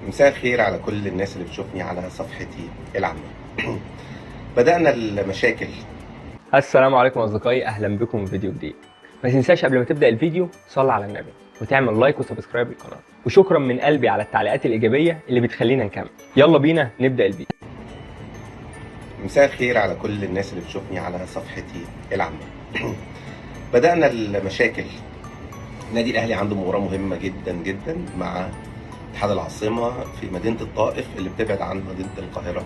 مساء الخير على كل الناس اللي بتشوفني على صفحتي العامة. بدأنا المشاكل. السلام عليكم اصدقائي، اهلا بكم في فيديو جديد. ما تنساش قبل ما تبدا الفيديو صلي على النبي وتعمل like و subscribe للقناة، وشكرا من قلبي على التعليقات الايجابية اللي بتخلينا نكمل. يلا بينا نبدا الفيديو. مساء الخير على كل الناس اللي بتشوفني على صفحتي العامة. بدأنا المشاكل. النادي الأهلي عنده مباراة مهمة جدا جدا مع اتحاد العاصمة في مدينة الطائف اللي بتبعد عن مدينة القاهرة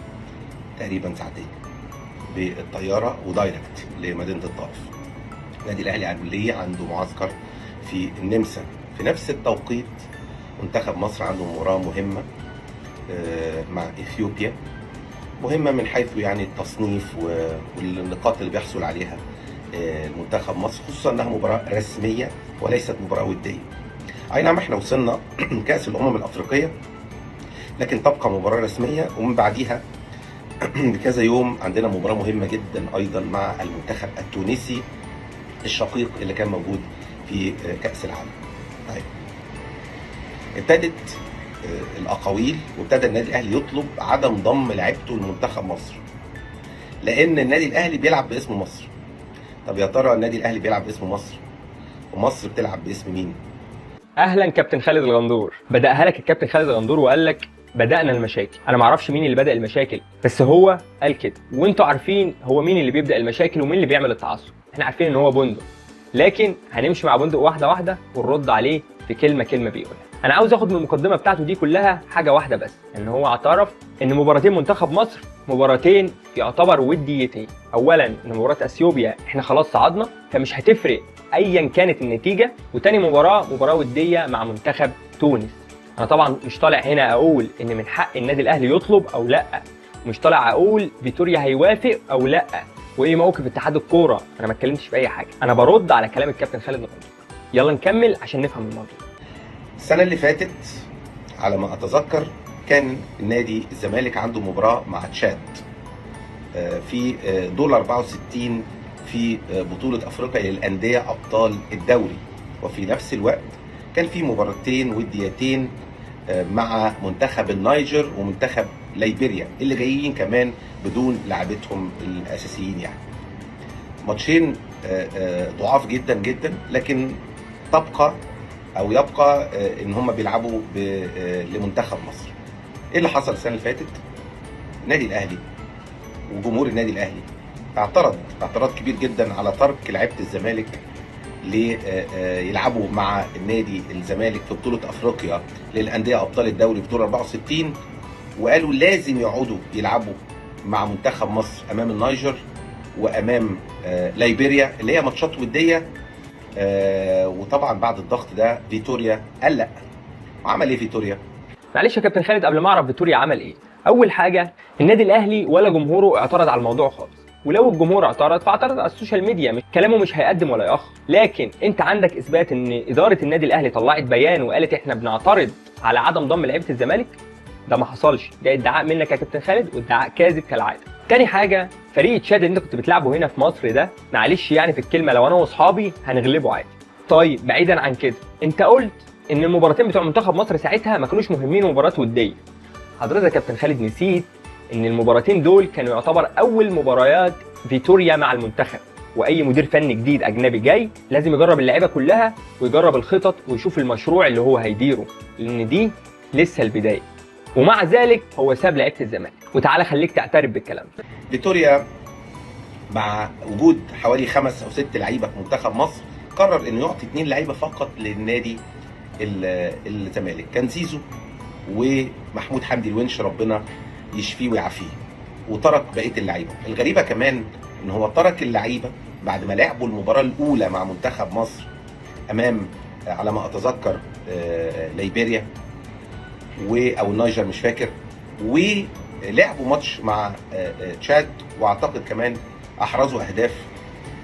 تقريبا ساعتين بالطيارة و direct لمدينة الطائف. النادي الأهلي ليه عنده معسكر في النمسا في نفس التوقيت. منتخب مصر عنده مباراة مهمة مع إثيوبيا، مهمة من حيث يعني التصنيف والنقاط اللي بيحصل عليها المنتخب مصر، خصوصا انها مباراة رسمية وليست مباراة ودية. اي نعم احنا وصلنا كأس الأمم الأفريقية، لكن تبقى مباراة رسمية. ومن بعديها بكذا يوم عندنا مباراة مهمة جدا أيضا مع المنتخب التونسي الشقيق اللي كان موجود في كأس العالم. طيب، ابتدت الأقاويل وابتدى النادي الأهلي يطلب عدم ضم لعيبته لمنتخب مصر، لأن النادي الأهلي بيلعب باسم مصر. طب يا ترى النادي الأهلي بيلعب باسم مصر ومصر بتلعب باسم مين؟ اهلا كابتن خالد الغندور. بداها لك الكابتن خالد الغندور وقال لك بدانا المشاكل. انا ما اعرفش مين اللي بدا المشاكل، بس هو قال كده، وانتوا عارفين هو مين اللي بيبدا المشاكل ومين اللي بيعمل التعصب. احنا عارفين ان هو بندق، لكن هنمشي مع بندق واحدة واحدة ونرد عليه في كلمة كلمة بيقولها. انا عاوز اخد من المقدمة بتاعته دي كلها حاجة واحدة بس، ان هو اعترف ان مباراتين منتخب مصر مباراتين يعتبر وديتين. اولا ان مباراة اثيوبيا احنا خلاص صعدنا، فمش هتفرق ايا كانت النتيجة، وتاني مباراة مباراة وديه مع منتخب تونس. انا طبعا مش طالع هنا اقول ان من حق النادي الاهلي يطلب او لا، مش طالع اقول فيتوريا هيوافق او لا، وايه موقف اتحاد الكورة. انا ما اتكلمتش في اي حاجة، انا برد على كلام الكابتن خالد الغندور. يلا نكمل عشان نفهم الموضوع. السنة اللي فاتت على ما أتذكر كان النادي الزمالك عنده مباراة مع تشاد في دور 64 في بطولة أفريقيا للأندية أبطال الدوري، وفي نفس الوقت كان في مباراتين وديتين مع منتخب النيجر ومنتخب ليبيريا اللي جايين كمان بدون لاعبتهم الأساسيين. يعني ماتشين ضعاف جدا جدا، لكن تبقى او يبقى ان هم بيلعبوا لمنتخب مصر. ايه اللي حصل السنة اللي فاتت؟ النادي الاهلي وجمهور النادي الاهلي اعترض اعتراض كبير جدا على ترك لعيبة الزمالك ليلعبوا مع النادي الزمالك في بطوله افريقيا للاندية ابطال الدوري في دور 64، وقالوا لازم يقعدوا يلعبوا مع منتخب مصر امام النيجر وامام ليبيريا اللي هي ماتشات وديه. وطبعا بعد الضغط ده فيتوريا قال لا. وعمل ايه فيتوريا؟ معلش يا كابتن خالد، قبل ما اعرف فيتوريا عمل ايه، اول حاجة النادي الاهلي ولا جمهوره اعترض على الموضوع خالص، ولو الجمهور اعترض فاعترض على ال social media، كلامه مش هيقدم ولا يأخر. لكن انت عندك اثبات ان ادارة النادي الاهلي طلعت بيان وقالت احنا بنعترض على عدم ضم لعيبة الزمالك؟ ده ما حصلش، ده ادعاء منك يا كابتن خالد، وادعاء كاذب كالعادة. تاني حاجة، فريق تشاد اللي انت كنت بتلعبه هنا في مصر ده، معلش يعني في الكلمة، لو انا واصحابي هنغلبه عادي. طيب بعيدا عن كده، انت قلت ان المباراتين بتوع منتخب مصر ساعتها ما كانوش مهمين ومباريات وديه. حضرتك يا كابتن خالد نسيت ان المباراتين دول كانوا يعتبر اول مباريات فيتوريا مع المنتخب، واي مدير فني جديد اجنبي جاي لازم يجرب اللعيبة كلها ويجرب الخطط ويشوف المشروع اللي هو هيديره، لان دي لسه البداية. ومع ذلك هو ساب لعيبة الزمالك. وتعالى خليك تعترف بالكلام ده. فيتوريا مع وجود حوالي 5 أو 6 لعيبة في منتخب مصر قرر انه يعطي 2 لعيبة فقط للنادي الزمالك، كان زيزو ومحمود حمدي الونش ربنا يشفيه ويعافيه، وترك بقية اللعيبة. الغريبة كمان ان هو ترك اللعيبة بعد ما لعبوا المباراة الاولى مع منتخب مصر امام على ما اتذكر ليبيريا او النيجر مش فاكر، ولعبوا ماتش مع تشاد، واعتقد كمان احرزوا اهداف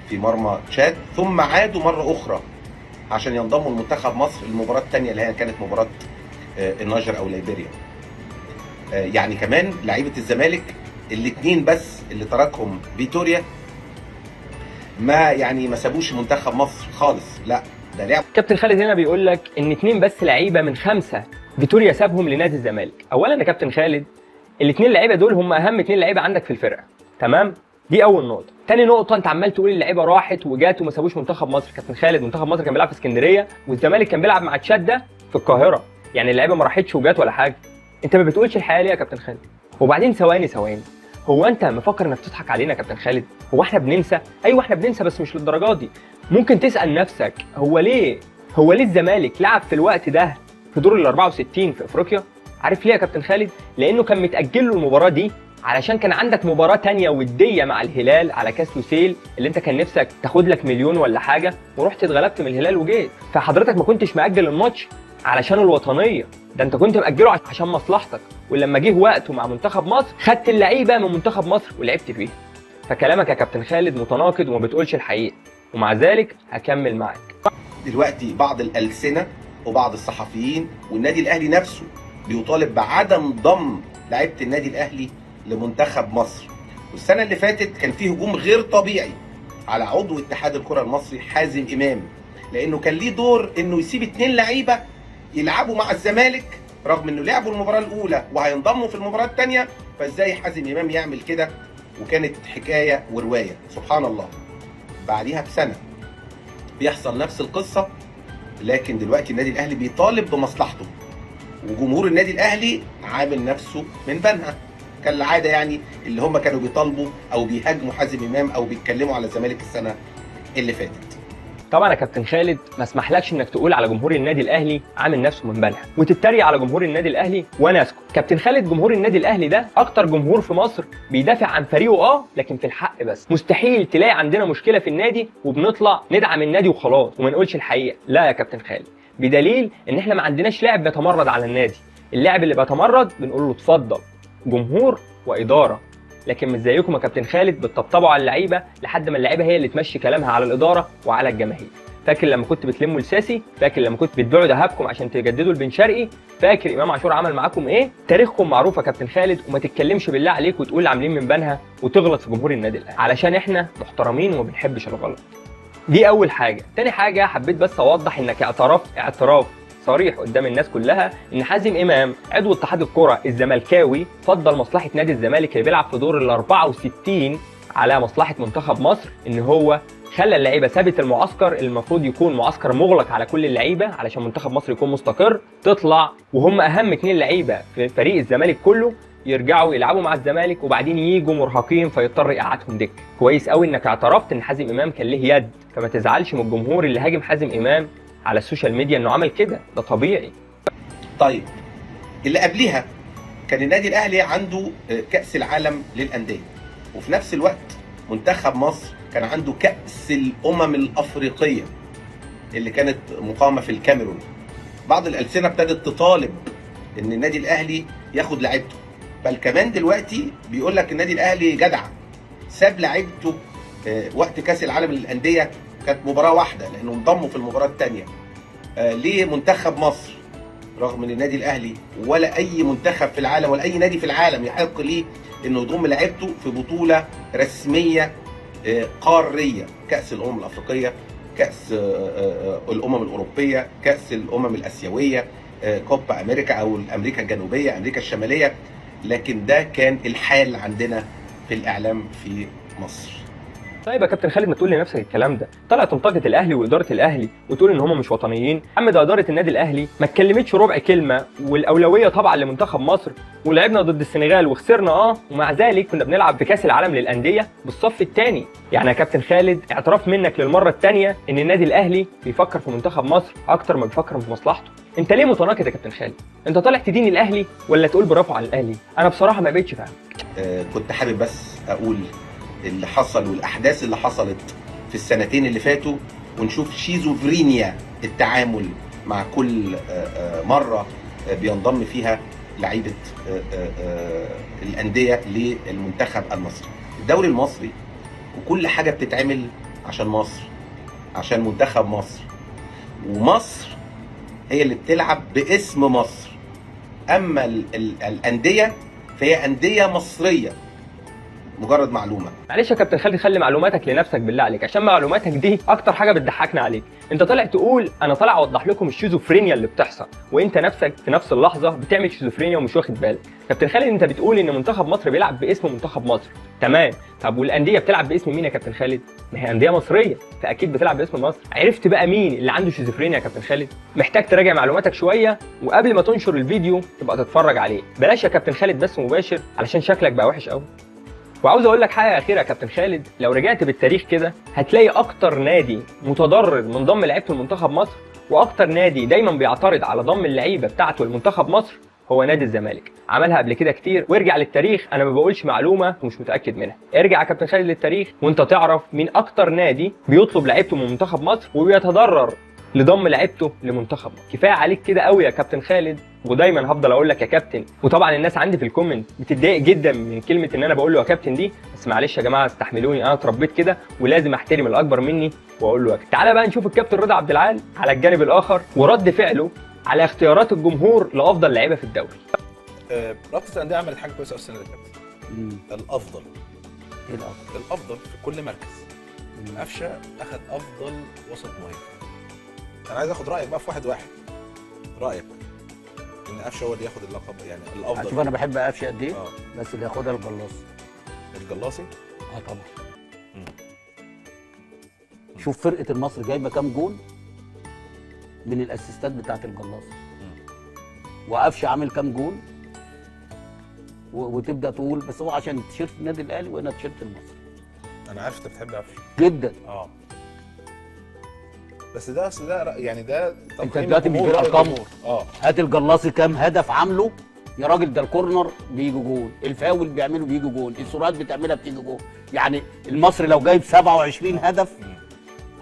في مرمى تشاد، ثم عادوا مرة اخرى عشان ينضموا لمنتخب مصر المباراة الثانية اللي هي كانت مباراة النيجر او ليبيريا. يعني كمان لعيبة الزمالك الاثنين بس اللي تركهم فيتوريا ما يعني ما سابوش منتخب مصر خالص، لا ده لعب. كابتن خالد هنا بيقول لك ان 2 بس لعيبة من 5 فيتوريا سابهم لنادي الزمالك. اولا يا كابتن خالد، الاثنين لعيبة دول هم اهم اثنين لعيبة عندك في الفرقة، تمام؟ دي اول نقطة. تاني نقطة، انت عمال تقول اللعيبة راحت وجات وما سابوش منتخب مصر. كابتن خالد، منتخب مصر كان بيلعب في اسكندرية والزمالك كان بيلعب مع تشاد ده في القاهرة، يعني اللعيبة ما راحتش وجات ولا حاجة. انت ما بتقولش الحقيقة ليه يا كابتن خالد؟ وبعدين ثواني، هو انت مفكر انك تضحك علينا يا كابتن خالد؟ هو احنا بننسى؟ ايوه احنا بننسى، بس مش للدرجة دي. ممكن تسال نفسك هو ليه الزمالك لعب في الوقت ده في دور ال 64 في افريقيا؟ عارف ليه يا كابتن خالد؟ لانه كان متاجل له المباراة دي علشان كان عندك مباراة تانية وديه مع الهلال على كاس لوسيل اللي انت كان نفسك تاخد لك مليون ولا حاجة، ورحت اتغلبت من الهلال وجيت. فحضرتك ما كنتش مأجل الماتش علشان الوطنية، ده انت كنت مأجله عشان مصلحتك، ولما جه وقته مع منتخب مصر خدت اللعيبة من منتخب مصر ولعبت فيها. فكلامك يا كابتن خالد متناقض وما بتقولش الحقيقة، ومع ذلك هكمل معاك. دلوقتي بعض الألسنة وبعض الصحفيين والنادي الأهلي نفسه بيطالب بعدم ضم لعيبة النادي الأهلي لمنتخب مصر. والسنة اللي فاتت كان فيه هجوم غير طبيعي على عضو اتحاد الكرة المصري حازم إمام، لأنه كان ليه دور إنه يسيب 2 لعيبة يلعبوا مع الزمالك رغم إنه لعبوا المباراة الأولى وهينضموا في المباراة الثانية. فإزاي حازم إمام يعمل كده؟ وكانت حكاية ورواية. سبحان الله، بعديها بسنة بيحصل نفس القصة، لكن دلوقتي النادي الأهلي بيطالب بمصلحته، وجمهور النادي الأهلي عامل نفسه من بنها كالعادة، يعني اللي هم كانوا بيطالبوا أو بيهاجموا حازم إمام أو بيتكلموا على الزمالك السنة اللي فاتت. طبعا يا كابتن خالد ما اسمحلكش انك تقول على جمهور النادي الاهلي عامل نفسه من بنها وتتريق على جمهور النادي الاهلي وانا اسكت. كابتن خالد، جمهور النادي الاهلي ده اكتر جمهور في مصر بيدافع عن فريقه، لكن في الحق بس. مستحيل تلاقي عندنا مشكلة في النادي وبنطلع ندعم النادي وخلاص وما نقولش الحقيقة. لا يا كابتن خالد، بدليل ان احنا ما عندناش لاعب بيتمرد على النادي. اللاعب اللي بيتمرد بنقول له اتفضل، جمهور واداره. لكن مش زيكم يا كابتن خالد بتطبطبوا على اللعيبة لحد ما اللعيبة هي اللي تمشي كلامها على الادارة وعلى الجماهير. فاكر لما كنت بتلموا لساسي؟ فاكر لما كنت بتبيعوا ذهبكم عشان تجددوا البن شرقي؟ فاكر امام عاشور عمل معاكم ايه؟ تاريخكم معروف يا كابتن خالد، وما تتكلمش بالله عليك وتقول عاملين من بنها وتغلط في جمهور النادي الاهلي، علشان احنا محترمين وما بنحبش الغلط. دي اول حاجة. تاني حاجة، حبيت بس اوضح انك اعترفت اعتراف صريح قدام الناس كلها ان حازم امام عضو اتحاد الكره الزملكاوي فضل مصلحة نادي الزمالك اللي بيلعب في دور ال 64 على مصلحة منتخب مصر، ان هو خلى اللعيبة سابت المعسكر اللي المفروض يكون معسكر مغلق على كل اللعيبة علشان منتخب مصر يكون مستقر، تطلع وهم اهم 2 لعيبة في فريق الزمالك كله يرجعوا يلعبوا مع الزمالك وبعدين ييجوا مرهقين فيضطر يقعدهم دكه. كويس قوي انك اعترفت ان حازم امام كان ليه يد، فما تزعلش من الجمهور اللي هاجم حازم امام على ال social media انه عمل كده، ده طبيعي. طيب اللي قبليها كان النادي الاهلي عنده كأس العالم للأندية، وفي نفس الوقت منتخب مصر كان عنده كأس الأمم الأفريقية اللي كانت مقامة في الكاميرون. بعض الألسنة ابتدت تطالب ان النادي الاهلي ياخد لعيبته، بل كمان دلوقتي بيقول لك النادي الاهلي جدع ساب لعيبته وقت كأس العالم للأندية، كانت مباراة واحدة لأنه انضموا في المباراة الثانية لمنتخب مصر، رغم ان النادي الاهلي ولا اي منتخب في العالم ولا اي نادي في العالم يحق ليه انه يضم لعيبته في بطولة رسمية قارية، كأس الأمم الأفريقية، كأس الأمم الأوروبية، كأس الأمم الآسيوية، كوبا أمريكا أو أمريكا الجنوبية، أمريكا الشمالية. لكن ده كان الحال عندنا في الإعلام في مصر. طيب يا كابتن خالد، ما تقول لنفسك الكلام ده، طلع تنتقد الاهلي واداره الاهلي وتقول ان هم مش وطنيين. عم ده ادارة النادي الاهلي ما اتكلمتش ربع كلمة، والاولويه طبعا لمنتخب مصر، ولعبنا ضد السنغال وخسرنا، ومع ذلك كنا بنلعب في كاس العالم للاندية بالصف الثاني. يعني يا كابتن خالد، اعتراف منك للمرة الثانية ان النادي الاهلي بيفكر في منتخب مصر اكتر ما بيفكر في مصلحته. انت ليه متناقض يا كابتن خالد؟ انت طالع تدين الاهلي ولا تقول برافو على الاهلي؟ انا بصراحة ما بقتش فاهم. كنت حابب بس اقول اللي حصل والاحداث اللي حصلت في السنتين اللي فاتوا، ونشوف شيزوفرينيا التعامل مع كل مرة بينضم فيها لعيبة الاندية للمنتخب المصري. الدوري المصري وكل حاجة بتتعمل عشان مصر، عشان منتخب مصر، ومصر هي اللي بتلعب باسم مصر. اما الاندية فهي اندية مصرية مجرد معلومة. معلش يا كابتن خالد، خلي معلوماتك لنفسك بالله عليك، عشان معلوماتك دي اكتر حاجة بتضحكنا عليك. انت طالع تقول انا طالع اوضح لكم الشيزوفرينيا اللي بتحصل، وانت نفسك في نفس اللحظة بتعمل شيزوفرينيا ومش واخد بالك. كابتن خالد انت بتقول ان منتخب مصر بيلعب باسم منتخب مصر، تمام. طب والاندية بتلعب باسم مين يا كابتن خالد؟ ما هي اندية مصرية، فاكيد بتلعب باسم مصر. عرفت بقى مين اللي عنده شيزوفرينيا يا كابتن خالد؟ محتاج تراجع معلوماتك شوية، وقبل ما تنشر الفيديو تبقى تتفرج عليه. بلاش يا كابتن خالد بس مباشر، علشان شكلك بقى وحش قوي. وعاوز اقول لك حاجة اخيرة يا كابتن خالد، لو رجعت بالتاريخ كده هتلاقي اكتر نادي متضرر من ضم لعيبته لمنتخب مصر، واكتر نادي دايما بيعترض على ضم اللعيبة بتاعته لمنتخب مصر هو نادي الزمالك. عملها قبل كده كتير، وارجع للتاريخ، انا ما بقولش معلومة ومش متاكد منها. ارجع يا كابتن خالد للتاريخ وانت تعرف مين اكتر نادي بيطلب لعيبته من منتخب مصر وبيتضرر لضم لعيبته لمنتخب مصر. كفاية عليك كده قوي يا كابتن خالد، ودايما هفضل اقول لك يا كابتن. وطبعا الناس عندي في ال comment بتتضايق جدا من كلمة ان انا بقول له يا كابتن دي، بس معلش يا جماعة استحملوني، انا اتربيت كده ولازم احترم الاكبر مني واقول له يا كابتن. تعالى بقى نشوف الكابتن رضا عبد العال على الجانب الاخر ورد فعله على اختيارات الجمهور لافضل لعيبة في الدوري. رابطه الاندية عملت حاجة كويسة السنة دي يا كابتن. الافضل. ايه الافضل؟ الافضل في كل مركز. قفشه اخذ افضل وسط مهاجم. انا عايز اخد رايك بقى في واحد واحد. رايك ان قفشه هو اللي ياخد اللقب، يعني الافضل. شوف انا بحب قفشه قد ايه، بس اللي ياخدها الجلاصي. الجلاصي؟ طبعا. شوف فرقه المصري جايبه كام جون من الاسيستات بتاعه الجلاصي، وقفشه عامل كام جون، وتبدا تقول بس هو عشان تيشيرت النادي الاهلي وهنا تيشيرت المصري. انا عارف انت بتحب قفشه جدا. بس ده يعني ده انت دلوقتي مش بالارقام. هات الجلاصي كام هدف عامله يا راجل، ده ال corner بيجي جون، الفاول بيعمله بيجي جون، السرعات بتعملها بتيجي جون. يعني المصري لو جايب 27 هدف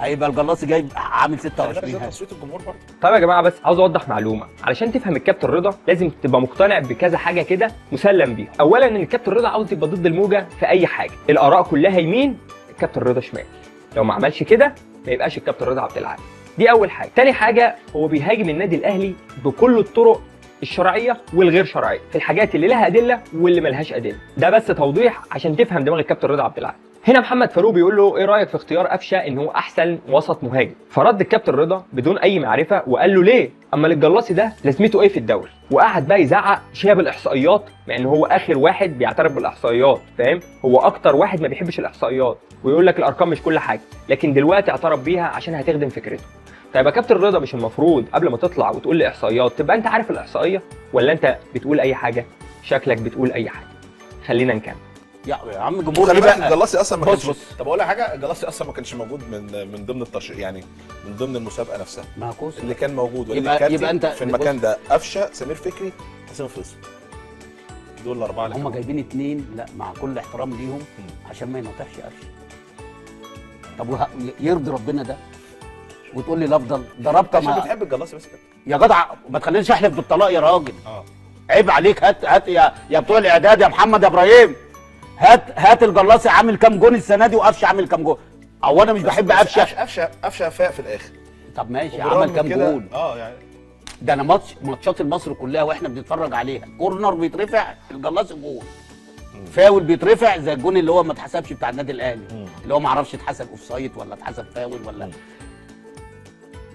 هيبقى الجلاصي جايب عامل 26 هدف. تصويت الجمهور برضه. طيب يا جماعة بس عاوز اوضح معلومة، علشان تفهم الكابتن رضا لازم تبقى مقتنع بكذا حاجة كده مسلم بيها. اولا ان الكابتن رضا عاوز يبقى ضد الموجه في اي حاجة، الاراء كلها يمين، الكابتن رضا شمال. لو ما عملش كده ما يبقاش الكابتن رضا عبد العال. دي اول حاجة. تاني حاجة، هو بيهاجم النادي الاهلي بكل الطرق الشرعية والغير شرعية، في الحاجات اللي لها ادلة واللي ملهاش ادلة. ده بس توضيح عشان تفهم دماغ الكابتن رضا عبد العال. هنا محمد فاروق بيقول له ايه رايك في اختيار قفشه ان هو احسن وسط مهاجم؟ فرد الكابتن رضا بدون اي معرفة وقال له ليه؟ اما الجلاصي ده لازمته ايه في الدوري؟ وقعد بقى يزعق شاب الاحصائيات، مع ان هو اخر واحد بيعترف بالاحصائيات، فاهم؟ هو اكتر واحد ما بيحبش الاحصائيات ويقول لك الارقام مش كل حاجة، لكن دلوقتي اعترف بيها عشان هتخدم فكرته. طيب يا كابتن رضا، مش المفروض قبل ما تطلع وتقول لي احصائيات تبقى انت عارف الاحصائية، ولا انت بتقول اي حاجة؟ شكلك بتقول اي حاجة. خلينا نكمل. يا عم الجمهور خلي بالك الجلاصي اصلا ما كانش. بص طب اقول لك حاجة، الجلاصي اصلا ما كانش موجود من ضمن الترشيح، يعني من ضمن المسابقة نفسها. معكوس اللي كان موجود وليد يبقى انت في المكان ده قفشه، سمير فكري، حسين فيصل، دول الاربعة اللي هم جايبين اثنين. لا مع كل احترام ليهم عشان ما ينطحش قفشه. طب يرضي ربنا ده وتقول لي الافضل؟ ده رابطه عشان بتحب الجلاصي بس كده يا جدع، ما تخلينيش احلف بالطلاق يا راجل. عيب عليك. هات هات يا بتوع الاعداد، يا محمد يا ابراهيم، هات الجلاصي عامل كام جون السنة دي وقفشه عامل كام جون. او انا مش بحب قفشه. قفشه فاق في الاخر. طب ماشي، عمل كام جون؟ يعني ده انا ماتشات المصري كلها واحنا بنتفرج عليها، corner بيترفع الجلاصي جون، فاول بيترفع زي الجون اللي هو ما اتحسبش بتاع النادي الاهلي، اللي هو ما اعرفش اتحسب offside ولا اتحسب فاول ولا.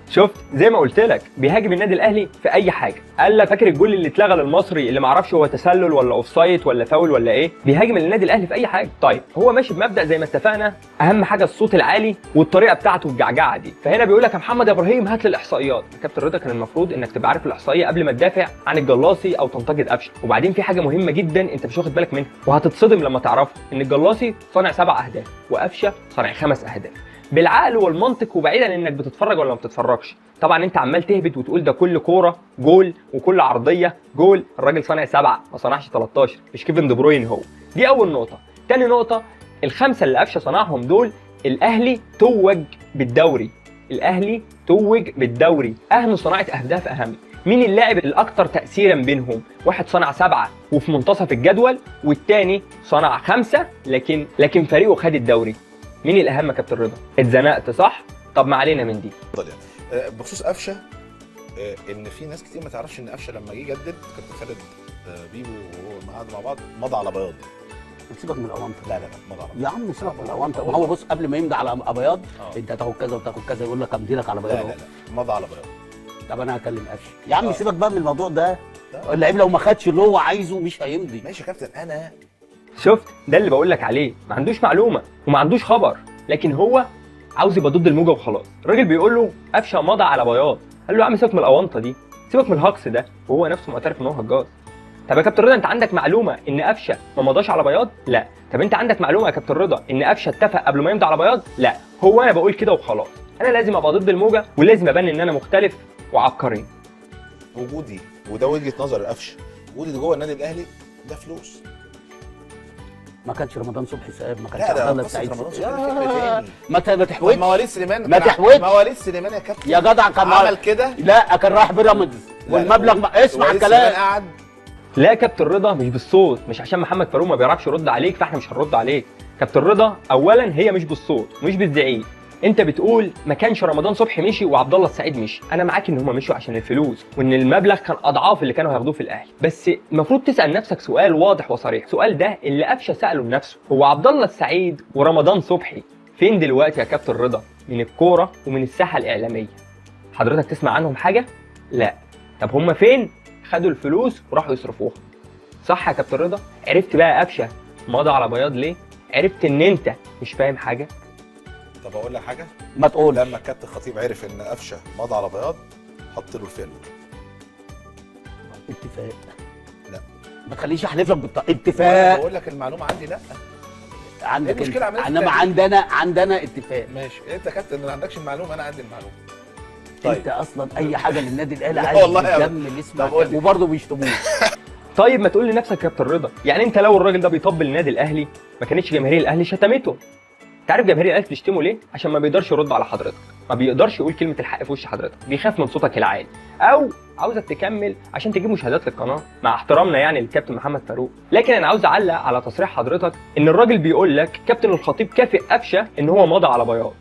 شفت زي ما قلت لك بيهاجم النادي الاهلي في اي حاجة. قال لك فاكر الجول اللي اتلغى للمصري اللي ما اعرفش هو تسلل ولا offside ولا فاول ولا ايه؟ بيهاجم النادي الاهلي في اي حاجة. طيب هو ماشي بمبدا زي ما اتفقنا، اهم حاجة الصوت العالي والطريقة بتاعته الجعجعه دي. فهنا بيقول لك يا محمد يا ابراهيم هات لي الاحصائيات. كابتن رضا كان المفروض انك تبقى عارف الاحصائية قبل ما تدافع عن الجلاصي او تنتقد قفشه. وبعدين في حاجة مهمة جدا انت مش واخد بالك منها وهتتصدم لما تعرفها، ان الجلاصي صانع 7 اهداف وقفشه صانع 5 اهداف. بالعقل والمنطق وبعيدا انك بتتفرج ولا ما بتتفرجش. طبعا انت عمال تهبط وتقول ده كل كورة جول وكل عرضية جول، الراجل صانع 7 ما صنعش 13، مش كيفن دي بروين هو. دي اول نقطة. تاني نقطة، الخمسة اللي قفشه صنعهم دول الاهلي توج بالدوري. الاهلي توج بالدوري، اهم صناعة اهداف اهم. مين اللاعب الاكثر تاثيرا بينهم؟ واحد صنع 7 وفي منتصف الجدول، والتاني صنع 5 لكن فريقه خد الدوري. مين الاهم يا كابتن رضا؟ اتزنقت صح؟ طب ما علينا من دي. يعني بخصوص قفشه، ان في ناس كتير ما تعرفش ان قفشه لما جه جدد كابتن خالد بيبو وهو قعدوا مع بعض مضى على بياض. سيبك من الاونطه. لا لا لا، مضى على بياض يا عم سيبك من الاونطه. ما هو بص، قبل ما يمضي على بياض انت هتاخد كذا وتاخد كذا، يقول لك امضي لك على بياض. لا لا لا، مضى على بياض. طب انا هكلم قفشه يا عم. سيبك بقى من الموضوع ده، اللعيب لو ما خدش اللي هو عايزه مش هيمضي. ماشي يا كابتن. انا شفت ده اللي بقول لك عليه، ما عندوش معلومة وما عندوش خبر، لكن هو عاوز يبقى ضد الموجه وخلاص. الراجل بيقول له قفشه مضى على بياض، قال له يا عم سيبك من الاونطه دي، سيبك من الهجص ده، وهو نفسه معترف ان هو هجاص. طب يا كابتن رضا، انت عندك معلومة ان قفشه ما مضاش على بياض؟ لا. طب انت عندك معلومة يا كابتن رضا ان قفشه اتفق قبل ما يمضي على بياض؟ لا. هو انا بقول كده وخلاص، انا لازم ابقى ضد الموجه ولازم ابان ان انا مختلف وعبقري. وجودي، وده وجهه نظر قفشه، وجودي جوه النادي الاهلي ده فلوس. ما كانش رمضان صبحي ساب، ما كانش لا، ده عبد الله قصة السعيد رمضان ساب. صبحي ما تحوتش. مواليد سليمان، ما تحوتش مواليد سليمان يا كابتن يا جدع، كان عمل كده. لا، كان رايح بيراميدز والمبلغ اسمع الكلام. قعد. لا يا كابتن رضا، مش بالصوت، مش عشان محمد فاروق ما بيعرفش يرد عليك فاحنا مش هنرد عليك. كابتن رضا، اولا هي مش بالصوت ومش بالزعيق. انت بتقول ما كانش رمضان صبحي مشي وعبد الله السعيد مشي، انا معاك ان هم مشوا عشان الفلوس وان المبلغ كان اضعاف اللي كانوا هياخدوه في الاهلي، بس المفروض تسال نفسك سؤال واضح وصريح، السؤال ده اللي قفشه ساله لنفسه، هو عبد الله السعيد ورمضان صبحي فين دلوقتي يا كابتن رضا من الكورة ومن الساحة الاعلامية؟ حضرتك تسمع عنهم حاجة؟ لا. طب هم فين؟ خدوا الفلوس وراحوا يصرفوها. صح يا كابتن رضا؟ عرفت بقى قفشه مضى على بياض ليه؟ عرفت ان انت مش فاهم حاجة؟ طب اقول لك حاجة؟ ما تقول. لما الكابتن خطيب عرف ان قفشه مضى على بياض حط له الفيلم. اتفاق. لا ما تخليش احلف لك اتفاق. بقول لك المعلومة عندي. لا عندك المشكلة عملت. انما عندنا اتفاق. ماشي، انت يا كابتن ما عندكش المعلومة، انا عندي المعلومة. طيب انت اصلا اي حاجة للنادي الاهلي عايز تكمل اسمك وبرضه بيشتموه. طيب ما تقول لنفسك يا كابتن رضا، يعني انت لو الراجل ده بيطبل النادي الاهلي ما كانتش جماهير الاهلي شتمته. انت عارف جماهير الاهلي بتشتمه ليه؟ عشان ما بيقدرش يرد على حضرتك، ما بيقدرش يقول كلمة الحق في وش حضرتك، بيخاف من صوتك العالي، او عاوزك تكمل عشان تجيب مشاهدات للقناة، مع احترامنا يعني للكابتن محمد فاروق. لكن انا عاوز اعلق على تصريح حضرتك ان الراجل بيقول لك كابتن الخطيب كافئ قفشه ان هو مضى على بياض،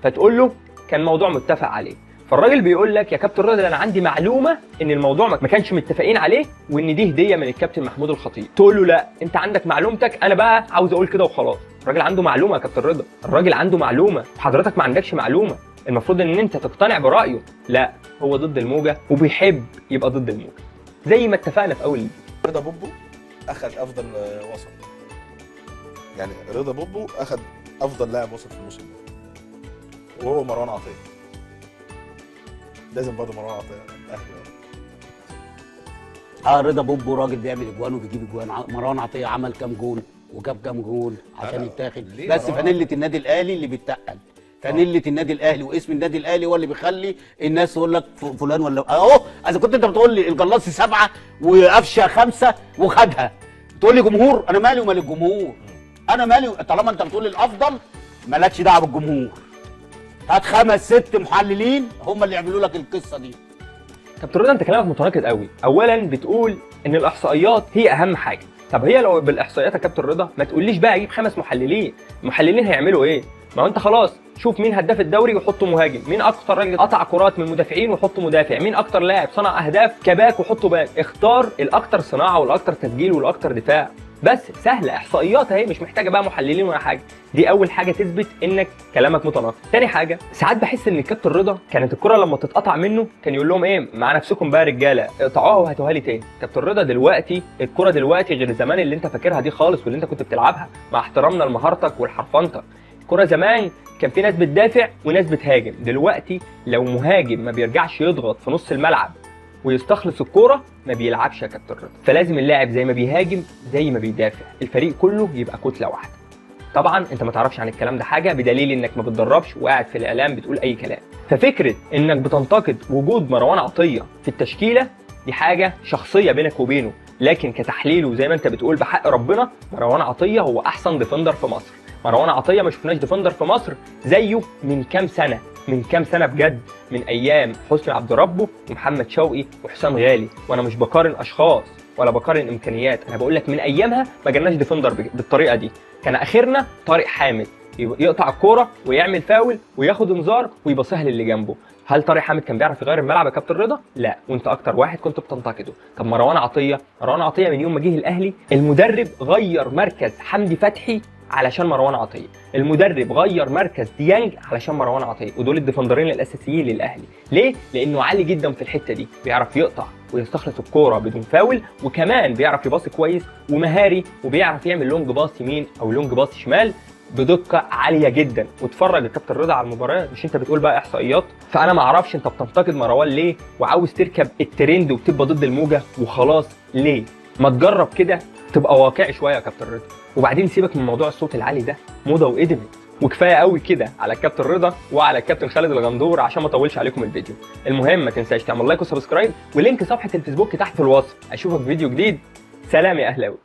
فتقول له كان موضوع متفق عليه. فالراجل بيقول لك يا كابتن رضا انا عندي معلومة ان الموضوع ما كانش متفقين عليه وان دي هديه من الكابتن محمود الخطيب، تقول له لا انت عندك معلومتك، انا بقى عاوز اقول كده وخلاص. الراجل عنده معلومة يا كابتن رضا، الراجل عنده معلومة وحضرتك ما عندكش معلومة، المفروض ان انت تقتنع برايه. لا، هو ضد الموجه وبيحب يبقى ضد الموجه زي ما اتفقنا في اول الفيديو. رضا بوبو اخذ افضل وسط، يعني رضا بوبو اخذ افضل لاعب وسط في الموسم ده، وهو مروان عطية. لازم برضه مروان عطية الاهلي. رضا بوبو راجل بيعمل اجوان وبيجيب اجوان. مروان عطية عمل كام جون وجاب كام جون عشان يتاخد. بس فانيله النادي الاهلي اللي بتتقل، فانيله النادي الاهلي واسم النادي الاهلي هو اللي بيخلي الناس تقول لك فلان ولا اهو. اذا كنت انت بتقول لي الجلاصي 7 وقفشه 5 وخدها، تقول لي جمهور، انا مالي ومال الجمهور؟ انا مالي، طالما انت بتقول لي الافضل مالكش دعوه بالجمهور. هات 5 6 محللين هم اللي يعملوا لك القصة دي. كابتن رضا انت كلامك متناقض قوي. اولا بتقول ان الاحصائيات هي اهم حاجة، طب هي لو بالاحصائيات يا كابتن رضا ما تقوليش بقى اجيب 5 محللين، المحللين هيعملوا ايه؟ ما هو انت خلاص شوف مين هداف الدوري وحطه مهاجم، مين اكتر راجل قطع كرات من المدافعين وحطه مدافع، مين اكتر لاعب صنع اهداف كباك وحطه باك، اختار الاكتر صناعة والاكتر تسجيل والاكتر دفاع. بس سهلة، احصائيات اهي، مش محتاجه بقى محللين ولا حاجة. دي اول حاجة تثبت انك كلامك متناقض. تاني حاجة، ساعات بحس ان الكابتن رضا كانت الكره لما تتقطع منه كان يقول لهم ايه، مع نفسكم بقى يا رجاله اقطعوها وهاتوها لي تاني. كابتن رضا دلوقتي الكره دلوقتي غير زمان اللي انت فاكرها دي خالص واللي انت كنت بتلعبها، مع احترامنا لمهارتك ولحرفنتك. الكره زمان كان في ناس بتدافع وناس بتهاجم، دلوقتي لو مهاجم ما بيرجعش يضغط في نص الملعب ويستخلص الكورة ما بيلعبش يا كابتن رضا. فلازم اللاعب زي ما بيهاجم زي ما بيدافع، الفريق كله يبقى كتلة واحدة. طبعا انت ما تعرفش عن الكلام ده حاجة بدليل انك ما بتدربش وقاعد في الاعلام بتقول اي كلام. ففكره انك بتنتقد وجود مروان عطية في التشكيلة دي حاجة شخصية بينك وبينه، لكن كتحليله زي ما انت بتقول بحق ربنا مروان عطية هو احسن defender في مصر. مروان عطية ما شفناش defender في مصر زيه من كام سنة، من كام سنة بجد، من ايام حسني عبد ربه ومحمد شوقي وحسام غالي. وانا مش بقارن اشخاص ولا بقارن امكانيات، انا بقول لك من ايامها ما جالناش defender بالطريقة دي. كان اخرنا طارق حامد يقطع الكورة ويعمل فاول وياخد انذار ويبصيها للي جنبه. هل طارق حامد كان بيعرف يغير الملعب يا كابتن رضا؟ لا، وانت اكتر واحد كنت بتنتقده. طب مروان عطيه، مروان عطيه من يوم ما جه الاهلي المدرب غير مركز حمدي فتحي علشان مروان عطيه، المدرب غير مركز ديانج علشان مروان عطيه، ودول ال defender ين الاساسيين للاهلي. ليه؟ لانه عالي جدا في الحتة دي، بيعرف يقطع ويستخلص الكورة بدون فاول، وكمان بيعرف يباصي كويس ومهاري، وبيعرف يعمل long pass يمين او long pass شمال بدقة عالية جدا. واتفرج يا كابتن رضا على المباريات، مش انت بتقول بقى احصائيات؟ فانا ما اعرفش انت بتنتقد مروان ليه وعاوز تركب الترند وبتبقى ضد الموجه وخلاص ليه؟ ما تجرب كده تبقى واقعي شوية يا كابتن رضا. وبعدين سيبك من موضوع الصوت العالي ده، موضة وقدمت. وكفاية قوي كده على الكابتن رضا وعلى الكابتن خالد الغندور عشان ما اطولش عليكم الفيديو. المهم ما تنساش تعمل like و subscribe، و link صفحة الفيسبوك تحت في الوصف. اشوفك في فيديو جديد. سلام يا اهلاوي.